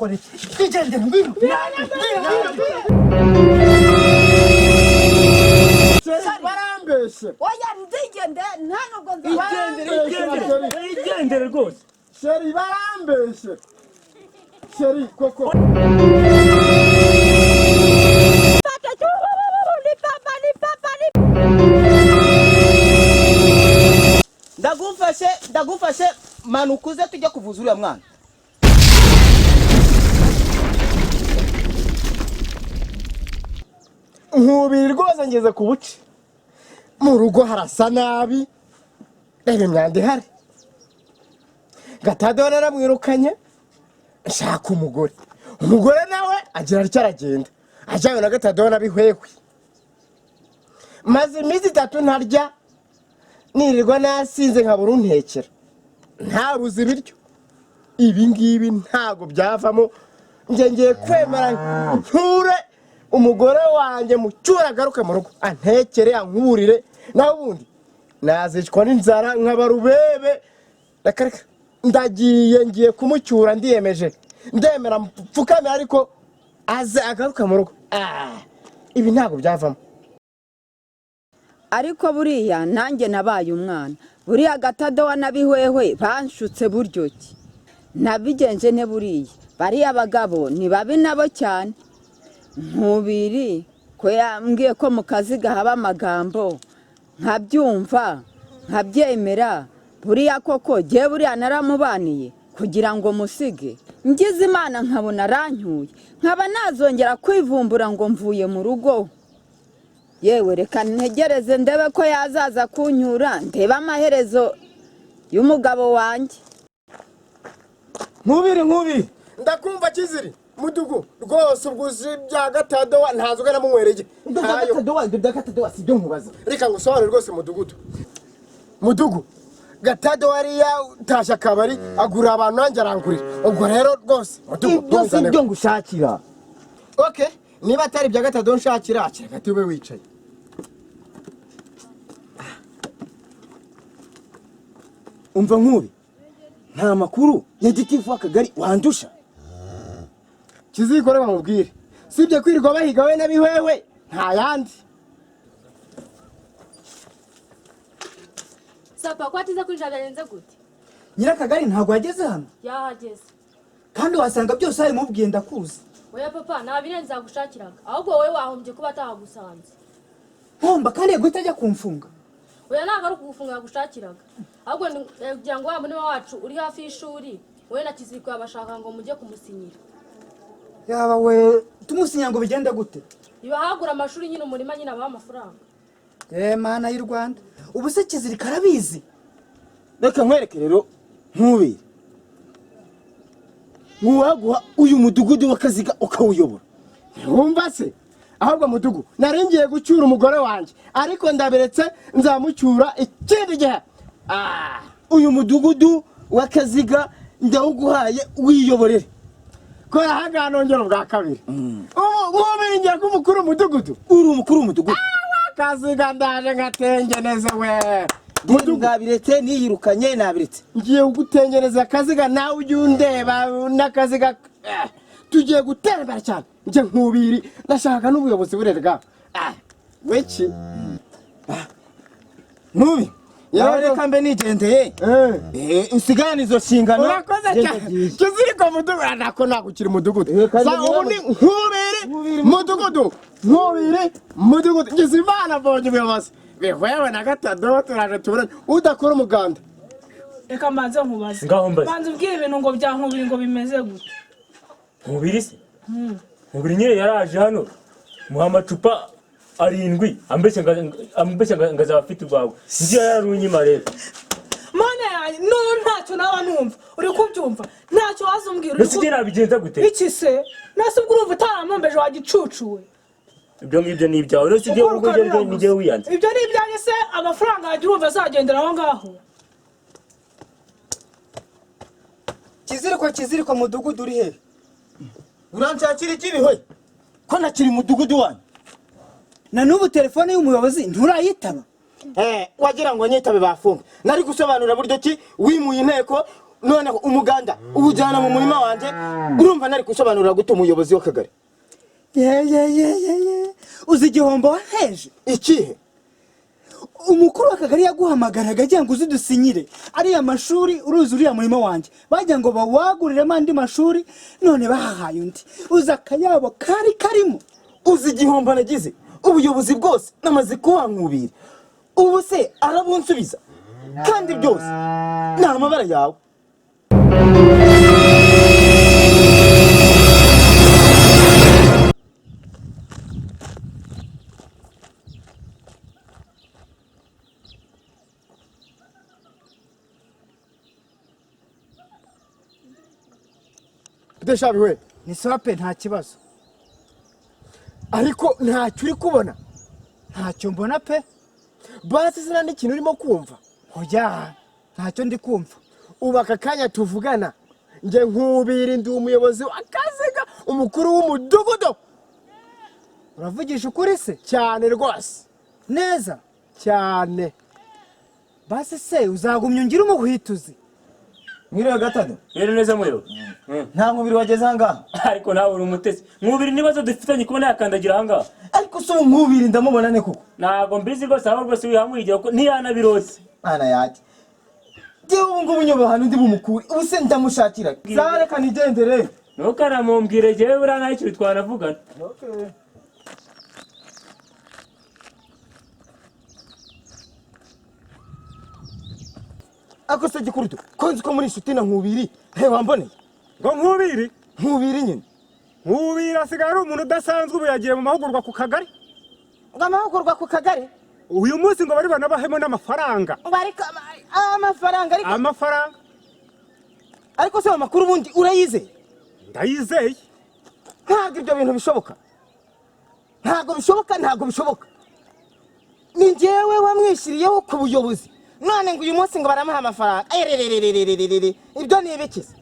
Ndagukora iki? Igendere, ngwino, ngwino. Barambeshye. Oya, ndigende, nta nubwo nza. Igendere, igendere, igendere rwose. Chérie, barambeshye, chérie koko. Fata, ni papa, ni papa, ni Ndagufashe, ndagufashe, manuka uze tujye kuvuza uriya mwana. Nkubiri rwose, ngeze ku buce, mu rugo harasa nabi, reba imyanda ihari. Gatadora naramwirukanye, nshaka umugore, umugore nawe agira atya aragenda ajyanywe na Gatadora bihwehwe. Maze iminsi 3 ntarya, nirirwa nasinze, nkabura untekera, ntabuze ibiryo. Ibi ngibi ntabwo byavamo. Njye ngiye kwemera nture umugore wanjye, mucyure, agaruke mu rugo, antekere, ankurire, naho ubundi nazicwa n'inzara nkabarubebe. Reka reka, ndagiye, ngiye kumucyura, ndiyemeje, ndemera mpfukamira, ariko aze agaruke mu rugo. Ah, ibi ntabwo byavamo. Ariko buriya nanjye nabaye umwana. Buriya Gatadowa n'abihwehwe banshutse buryo ki? Nabigenje ne? Buriya bariya bagabo ni babi nabo cyane. Nkubiri ko yambwiye ko mu kaziga haba amagambo, nkabyumva, nkabyemera. Buriya koko jye buriya naramubaniye kugira ngo musige? Ngize Imana nkabona arancyuye, nkaba nazongera kwivumbura ngo mvuye mu rugo? Yewe, reka ntegereze ndebe ko yazaza kunyura, ndebe amaherezo y'umugabo wanjye. Nkubiri, Nkubiri, ndakumva. Kiziri mudugu rwose, ubwo uzi bya Gatadowa, nta nzoga namunywereye. Ntayo. Gatadowa, ibyo bya Gatadowa si byo nkubaza. Reka ngusobanure rwose, mudugudu. Mudugu, Gatadowa ariya utashye akabari, agura abantu, nanjye arangurira. Ubwo rero rwose mudugu, Ibyo si ntuzane. byo ngushakira. Okay, niba atari ibya Gatadowa nshakira, akira gati ube wicaye. Umva Nkubi, nta makuru ya gitifu w'akagari wandusha? Kizikore bamubwire, sibye kwirirwa bahiga we n'abihwewe, nta yandi. Sapa, ko atize kwinjira, byagenze gute? Nyirakagari ntabwo yageze hano? Yahageze. Kandi wasanga byose wabimubwiye, ndakuzi. Oya papa, nta birenze yagushakiraga, ahubwo wowe wahombye kuba atahagusanze. Nkomba kandi guhita ajya kumfunga. Oya, ntabwo ari ukugufunga yagushakiraga, ahubwo ni kugira ngo wa murima wacu uri hafi y'ishuri, wowe na Kiziriko yabashaka ngo mujye kumusinyira. Yaba we, tumusinya ngo bigende gute? Ibahagura amashuri nyine, umurima nyine abaha amafaranga. Eh, Mana y'u Rwanda, ubu se Kizirika arabizi? Reka nkwereke rero Nkubiri, nkuwaguha uyu mudugudu w'Akaziga ukawuyobora. Wumva se ahubwo mudugu, nari ngiye gucyura umugore wanjye, ariko ndabiretse, nzamucyura ikindi gihe. Ah, Uyu mudugudu w'Akaziga ndawuguhaye, wiyoborere. Kora ahangaha nongera ubwa kabiri. Ubu Nkubiri ngiye kuba umukuru w'umudugudu? Uri umukuru w'umudugudu. Kaziga, ndaje nkatengeneze we. Mudugudu, nabiretse, niyirukanye, nabiretse. Ngiye gutengereza Akaziga, nawe ujye undeba n'Akaziga. Tugiye gutera imbere cyane. Njye Nkubiri ndashaka n'ubuyobozi burerwa. Ah, wiki. Nkubi. Yego. Reka mbe nigendeye. Eh. Eh, nsigarane izo nshingano. Urakoze cyane, Kiziriko. Mudugudu, nako nagukira umudugudu. Eh, kandi Sa ubu ni Nkubiri mudugudu, Nkubiri mudugudu. Ngize Imana mbonye ubuyobozi, bihwewe na gatatu turaje tuburane udakora umuganda. Reka mbanze nkubaze. Ngaho mbaze. Banza ubwire ibintu ngo bya Nkubiri ngo bimeze gute? Nkubiri se? Nkubiri nyine yaraje hano, muha amacupa 7, ambeshya ngo azaba afite urwawe. Ngiyo yararunyima rero. Mana yanjye, none ntacyo naba numva uri kubyumva, ntacyo waza umbwira uri Ese njye nabigenza gute? Iki se nase ubwo urumva utaramombeje wagicucuwe? Ibyo ngibyo ni ibyawe rero, si njyewe. Ukora Ubwo njye ukarura ni njyewe wiyanze. Ibyo ni ibyanjye se? Amafaranga yanjye urumva azagendera aho ngaho? Kiziriko, Kiziriko, mudugudu uri he? Uranshakira iki bihoye ko ntakiri umudugudu wanyu? Na n'ubu telefone y'umuyobozi nturayitaba? Eh, wagira ngo nyitabe bafunga? Nari gusobanura buryo ki wimuye inteko. Noneho umuganda uwujyana mu murima wanjye, urumva nari gusobanurira gute umuyobozi w'akagari? Ye, uzi igihombo waheje? Ikihe? Umukuru w'akagari yaguhamagaraga agira ngo uze udusinyire ariya mashuri, uruzi uriya murima wanjye bagira ngo bawaguriremo andi mashuri, none bahahaye undi. Uzi akayabo kari karimo? Uzi igihombo nagize? Ubuyobozi bwose namaze kuhankubira, ubu se arabunsubiza? Kandi byose ni amabara yawe. Udashabiwe. Ni sawa pe, nta kibazo. Ariko ntacyo uri kubona? Ntacyo mbona pe. Basi sina n'ikintu urimo kumva? Oya, ntacyo ndi kumva. Ubu aka kanya tuvugana, njye Nkubiri ndi umuyobozi w'akaziga, umukuru w'umudugudu. Uravugisha ukuri se? Cyane rwose. Neza? Cyane. Basi se uzagumya ungire umuhwituzi? Mwiriwe gatatu. Rero neza muyo. Nta mubiri wageze ahangaha? Ariko nawe uri umutesi. Nkubiri n'ibibazo dufitanye kubona yakandagira ahangaha. Ariko si ubu Nkubiri ndamubona ne koko? Ntabwo mbizi rwose, aho rwose wihamwigira kuko ntiyanabirose. Mana yanjye, njyewe ubu ngubu nyoba ahantu ndi bumukure, ubu se ndamushakira sawa, reka nigendere. Ntukanamumbwire jyewe, buriya nta ikintu twanavugana. Ako se gikurutu, ko nzi ko muri inshuti na Nkubiri, he wamboneye? Ngo Nkubiri? Nkubiri nyine. Nkubiri asigaye ari umuntu udasanzwe, ubu yagiye mu mahugurwa ku kagari. Ngo amahugurwa ku kagari? Uyu munsi ngo bari banabahemo n'amafaranga. Ngo ariko amafaranga ariko? Amafaranga. Ariko se ayo makuru ubundi urayizeye? Ndayizeye. Ntabwo ibyo bintu bishoboka, ntabwo bishoboka, ntabwo bishoboka. Ni njyewe wamwishyiriyeho ku buyobozi, none ngo uyu munsi ngo baramuha amafaranga? Ererererererere, ibyo ni ibiki se?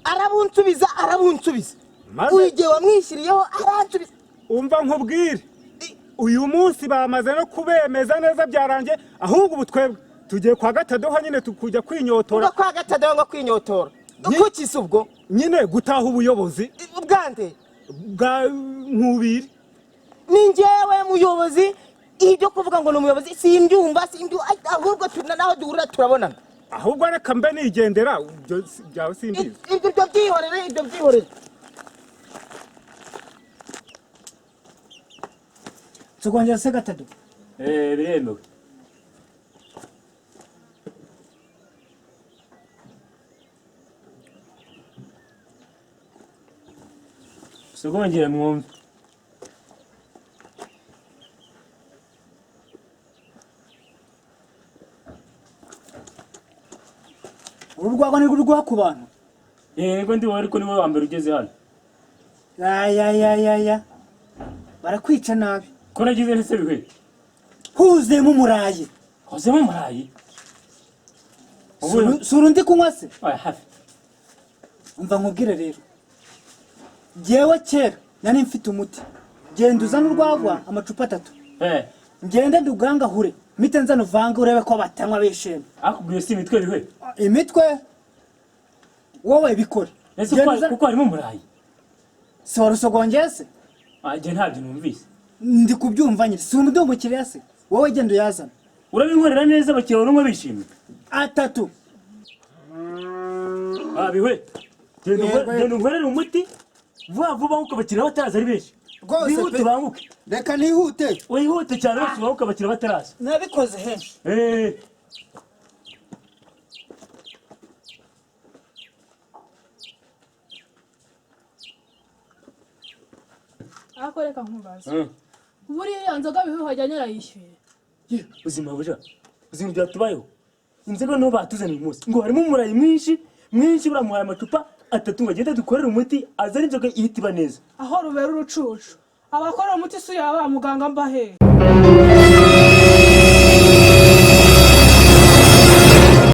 Arabunsubiza, arabunsubiza. Maze- Igihe wamwishyiriyeho aransubiza. Umva nkubwire, uyu munsi bamaze no kubemeza neza, byarangiye. Ahubwo ubu twebwe tugiye kwa Gatadoha nyine tukujya kwinyotora. Ngo kwa Gatadoha ngo kwinyotora kuki se ubwo? Nyine gutaha ubuyobozi. Ubwande? Bwa Nkubiri. Ni njyewe muyobozi, ibyo kuvuga ngo ni umuyobozi simbyumva, simbyumva. Ahubwo naho duhurira turabonana. Ahubwo reka mbe nigendera, ibyo byawe simbizi. Ibyo byihorere, ibyo byihorere. Tukongera se gatatu? Biremewe. Sogongera mwumve. Uru rwagwa ni rwo ku bantu? Yego ndi wowe, ariko ni wowe wa mbere ugeze hano. Ya, barakwica nabi. Ko nagize ntese bihe? Huzuyemo umurayi. Huzuyemo umurayi? Sura undi kunywa se? Oya hafi. Umva nkubwire rero, jyewe kera nari mfite umuti. Genda uzane urwagwa amacupa 3. Ngende ndugangahure, mpite nzana uvange urebe ko batanywa bishimye. Akubwiye si imitwe bihe? Imitwe wowe bikore. Ese kuko harimo umurayi? Si warusogongeye se? Njye ntabyo numvise. Ndi kubyumva nyine, si umudungukiriya se? Wowe genda uyazana. Urabinkorera neza abakiriya baranywa bishimye. 3. Biwe. Genda unkorere umuti vuba vuba nkuko abakiriya bataraza ari benshi. Rwose Wihute pe. banguke. Reka nihute. Wihute cyane bose banguke abakiriya bataraza. Nabikoze henshi. Ariko reka nkubaze. Buriya nzoga bihuha wajyanye arayishyuye? Ubuzima buja. Ubuzima byatubayeho. Inzoga niho batuzaniye uyu munsi. Ngo harimo umurayi mwinshi, mwinshi baramuhaye amacupa 3 ngo agende dukorere umuti, azane inzoga ihita iba neza. Aho rubera urucucu. Abakora umuti si yaba muganga mbahe.